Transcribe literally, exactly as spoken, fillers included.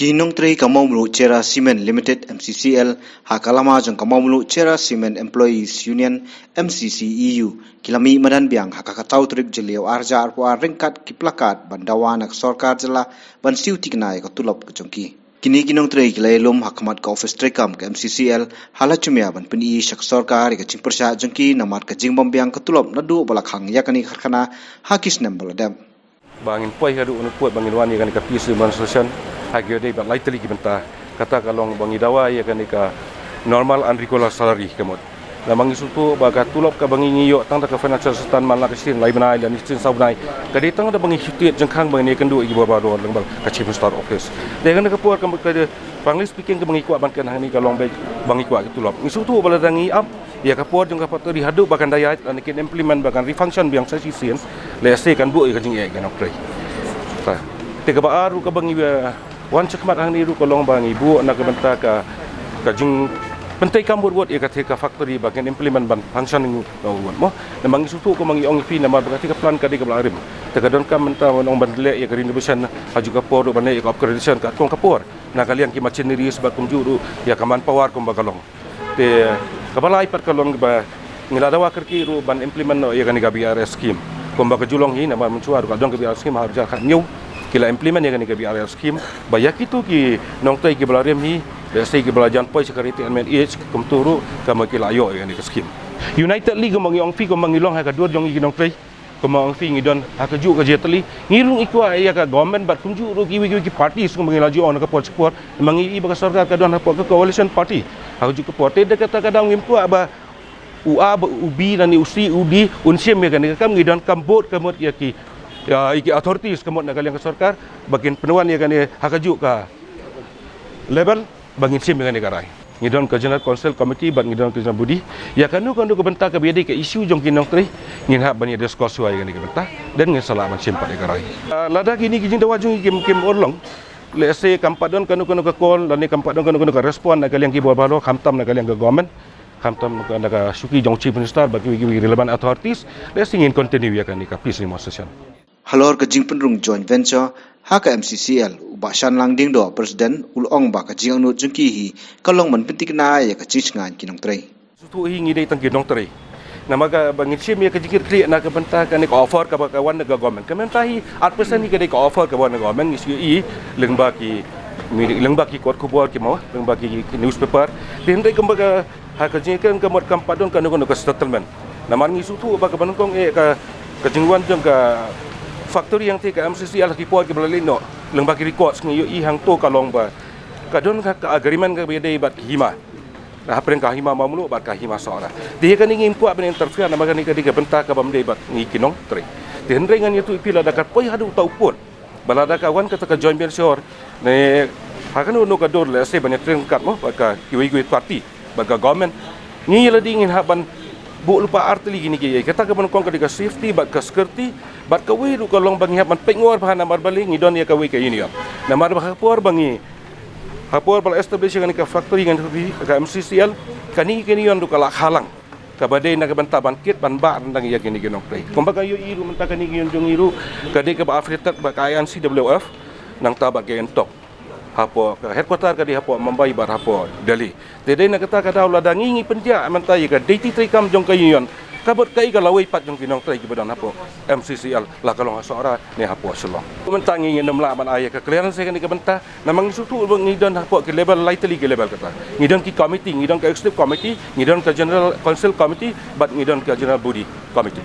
Ki nongtrei ka Mawmluh Cherra Cement Limited, M C C L, ha ka lama jong ka Mawmluh Cherra Cement Employees Union, M C C E U, ki la mih madan biang ha ka khatsaw tarik Jylliew arhajar arphew ar ryngkat ki plakat ban dawa na ka sorkar jylla ban siew thikna ïa ka tulop ka jong ki. Kine ki nongtrei ki la ïalum ha khmat ka ophis treikam ka M C C L ha Lajumia ban pyni sha ka sorkar ïa ka jingpyrshah jong ki namar ka jingbym biang ka tulop naduh ba la khang ïa kane ka karkhana ha ki snem ba la dep. Ba ngin poi haduh u nukput ba ngin wan ïa kane ka peace demonstration ha ki dei ba lai tylli ki bynta. Kata ka long ba ngi dawa ïa kane ka normal and regular salary ka mut. Namar ngi sngewthuh ba ka tulop kaba ngi ïoh tang da ka financial assistance man la ka shisien lai bnai lane shisien saw bnai. Ka dei tang da ba ngi shu tied jingkhang ba ngin ïakynduh ïa ki bor bador lyngba ka Chief Minister Office. Te kane ka por ka mut ka dei, frankly speaking, kaba ngi kwah ban kren hangne ka long ba ngi kwah ka tulop. Ngi sngewthuh ba lada ngi ap ïa ka por jong ka factory haduh ba kan da ïaid lane kin implement ba kan refunction biang sa shisien, lehse kan buh ïa ka jingeh ïa ki nongtrei. Te kaba ar ruh kaba ngi, eh, wan shakhmat hangne ruh ka long ba ngi buh na ka bynta ka, ka jingpyntrei kam wut wut ïa kata ka factory ba kan implement ban functioning wut wut mo. Namar ngi sngewthuh kumba ngi ong ïa phi namar ba kata ka plan ka dei kaba la rim. Te ka donkam mynta ban ong ban leh ïa ka renovation, ha kajuh ka por ruh ban leh ïa ka upgradation katkum ka por na ka liang ki machineries bad kumjuh ruh ïa ka manpower kumba ka long. Te kaba lai pat ka long ba ngi la dawa kyrkieh ruh ban implement noh ïa kane ka B R S scheme. Kumba ka ju long hi namar mynshuwa ruh ka don ka B R S scheme ha arhajar khathynñiew ki la implement ïa kane ka B R S scheme ba ïa kito ki nongtrei kiba la rim hi, lehse kiba la jan poi sha ka retirement age kumto ruh ka mut ki la ïoh ïa kane ka scheme. Unitedly kumba ngi ong phi kumba ngi long ha ka dur jong ngi ki nongtrei. Kumba ong phi ngi don ha kajuh ka jingïatylli. Ngi ruh ngi kwah ïa ka government bad kumjuh ruh kiwei kiwei ki parties kumba ngi la ju ong na ka por sha ka por. Namar ngi i ba ka sorkar ka don hapoh ka coalition party ha kajuh ka por. Te da kata ka daw ngim kwah ba u A, ba u B lane u C, u D un shim ïa kane ka kam. Ngi donkam bud ka mut ïa ki, ïa, ïa ki authorities ka mut na ka liang ka sorkar ba kin pynwan ïa kane ha kajuh ka level ba ngin shim ïa kane ka rai. Ngi don ka General Council Committee bad ngi don ka General Body. Ïa kano kano ka bynta kaba ïadei ka issue jong ki nongtrei ngin hap ban ïa discuss ïa kane ka bynta. Then ngin sa lah ban shim pat ïa ka rai. Ah, lada kine ki jingdawa jong ngi kim, kim urlong, lehse kam pat don kano kano ka call lane kam pat don kano kano ka respond na ka liang ki bor baroh, khamtam na ka liang ka government, khamtam na ka, na ka shuki jong Chief Minister bad kiwei kiwei relevant authorities, lehse ngin continue ïa kane ka peace demonstration. Halor ka jingpynrung joint venture ha ka M C C L, u Bah Shanlang Diengdoh, President, u la ong ba ka jingangnud jong ki hi ka long ban pynthikna ïa ka jingshngaiñ ki nongtrei. Sngewthuh hi ngi dei tang ki nongtrei. Namar kaba ngin shim ïa ka jingkitkhlieh na ka bynta kane ka offer kaba ka wan na ka government. Ka mynta hi at present hi ka dei ka offer kaba wan na ka government, ngi shu ïohi lyngba ki, lyngba ki kot khubor ki mo, lyngba ki, ki newspaper. Te hynrei kumba ka ha ka jingkren ka mut kam pat don kano kano ka settlement. Namar ngi sngewthuh ba kaba nyngkong eh ka, ka jingwan jong ka factory hangtei ka M C C L ha ki por kiba la leit noh, lyngba ki records ngi ïohi hangto ka long ba ka don ka, ka agreement kaba ïadei bad ki hima. Hapdeng ka hima Mawmluh bad ka hima Sohra. Te ïa kane ngim kwah ban interfere namar kane ka dei ka bynta kabym dei bad ngi ki nongtrei. Te hynrei ngan ïathuh ïa phi lada ka poi haduh uta u pud ba lada ka wan kata ka joint venture ne ha kano kano ka dur, lehse ban ïatrei ryngkat mo bad ka kiwei kiwei party bad ka government. Ngi ïa lade ngin hap ban buh lypa artylli kine ki ïa, kata kaba nyngkong ka dei ka safety bad ka security bad kawei ruh ka long ba ngi hap ban peit ngor bha namar balei ngi don ïa kawei ka union. Namar ba ha ka por ba ngi, ha ka por ba la establish ïa kane ka factory ngan ïathuh ïa phi, ka M C C L, kane ka union ruh ka la kha lang. Kaba dei na ka bynta ban kit ban bah ryndang ïa kine ki nongtrei. Kumba ngi ïohi ruh mynta kane ka union jong ngi ruh ka dei kaba affiliated bad ka I N C W F, nangta bad ka INTOC. Hapoh ka headquarter ka dei hapoh Mumbai bad hapoh Delhi. Te dei na kata ka daw lada ngi ngi pynjah mynta ïa ka duty treikam jong ka union, ka bad kaei ka lawei pat jong ki nongtrei kiba don hapoh M C C L, la ka long ha Sohra ne hapoh Shillong. Mynta ngi ngin ym lah ban ai ïa ka clearance ïa kane ka bynta. Namar ngi sngewthuh ba ngi don hapoh ki level, lai tylli ki level kata. Ngi don ki committee, ngi don ka executive committee, ngi don ka general council committee, bad ngi don ka general body committee.